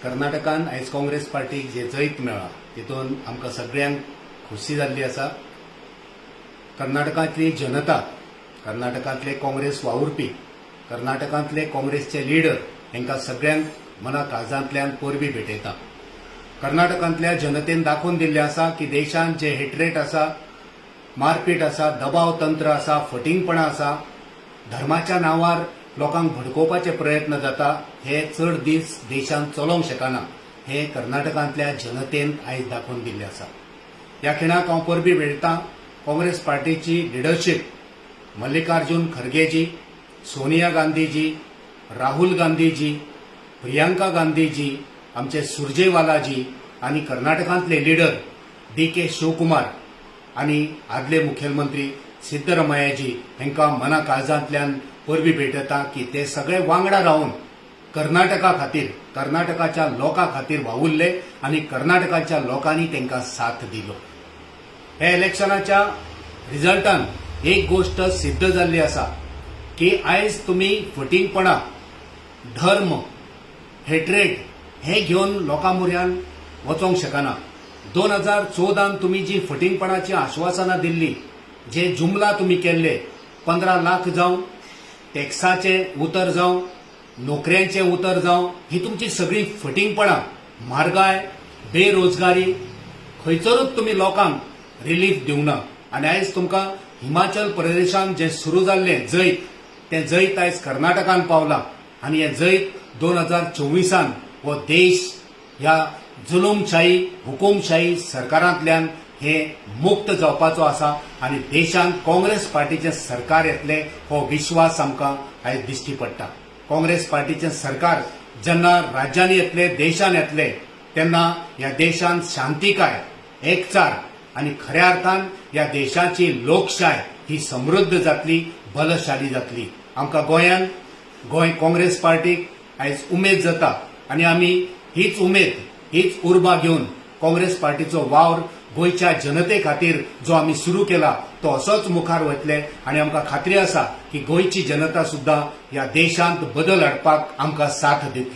कर्नाटकान आयज काँग्रेस पार्टीक जे जैत मेळ्ळां तितून आमकां सगळ्यांक खोशी जाल्ली आसा. कर्नाटकांतली जनता, कर्नाटकांतले काँग्रेस वावुरपी, कर्नाटकांतले काँग्रेसचे लिडर हांकां सगळ्यांक मना काळजांतल्यान परबीं भेटयता. कर्नाटकांतल्या जनतेन दाखोवन दिल्लें आसा की देशांत जे हेटरेट आसा, मारपीट आसा, दबाव तंत्र आसा, फटींगपणां आसा, धर्माच्या नांवार लोकांक भडकोवपाचे प्रयत्न जाता, हे चड दीस देशांत चलोवंक शकना हे कर्नाटकांतल्या जनतेन आयज दाखोवन दिल्लें आसा. ह्या खिणाक हांव परबीं भेटयतां काँग्रेस पार्टीची लिडरशीप, मल्लिकार्जुन खरगेजी, सोनिया गांधीजी, राहुल गांधीजी, प्रियांका गांधीजी, आमचे सुरजेवालाजी आनी कर्नाटकांतले लिडर डी के शिवकुमार आनी आदले मुखेलमंत्री सिद्धरमय्याजी हांकां मना काळजांतल्यान परबीं भेटयता की ते सगळे वांगडा रावन कर्नाटका खातीर, कर्नाटकाच्या लोकां खातीर वावुरले आनी कर्नाटकाच्या लोकांनी तांकां साथ दिलो. ह्या इलेक्शनाच्या रिजल्टान एक गोश्ट सिद्ध जाल्ली आसा की आयज तुमी फटींगपणां, धर्म, हेटरेट हे घेवन लोकां मुऱ्यान वचोंक शकना. 2014न तुमी जी फटींगपणाची आश्वासनां दिल्ली, जे जुमला तुमी केल्ले, 15 लाख जावं, टॅक्साचें उतर जावं, नोकऱ्यांचें उतर जावं, ही तुमची सगळीं फटींगपणां. म्हारगाय, बेरोजगारी, खंयसरूच तुमी लोकांक रिलीफ दिवना. आनी आयज तुमकां हिमाचल प्रदेशान जें सुरू जाल्लें जैत, तें जैत आयज कर्नाटकान पावलां आनी हें जैत 2024न हो देश ह्या जुलूमशाही, हुकुमशाही सरकारांतल्यान हे मुक्त जावपाचो आसा आनी देशांत काँग्रेस पार्टीचें सरकार येतलें हो विश्वास आमकां आयज दिश्टी पडटा. काँग्रेस पार्टीचें सरकार जेन्ना राज्यांनी येतलें, देशान येतलें, तेन्ना ह्या देशांत शांतिकाय, एकचार आनी खऱ्या अर्थान ह्या देशाची लोकशाय ही समृद्ध जातली, बलशाली जातली. आमकां गोंयान गोंय काँग्रेस पार्टीक आयज उमेद जाता आनी आमी हीच उमेद, हीच उर्बा घेवन काँग्रेस पार्टीचो वावर गोंयच्या जनते खातीर जो आमी सुरू केला तो असोच मुखार वतले. आनी आमकां खात्री आसा की गोंयची जनता सुद्दां ह्या देशांत बदल हाडपाक आमकां साथ दितली.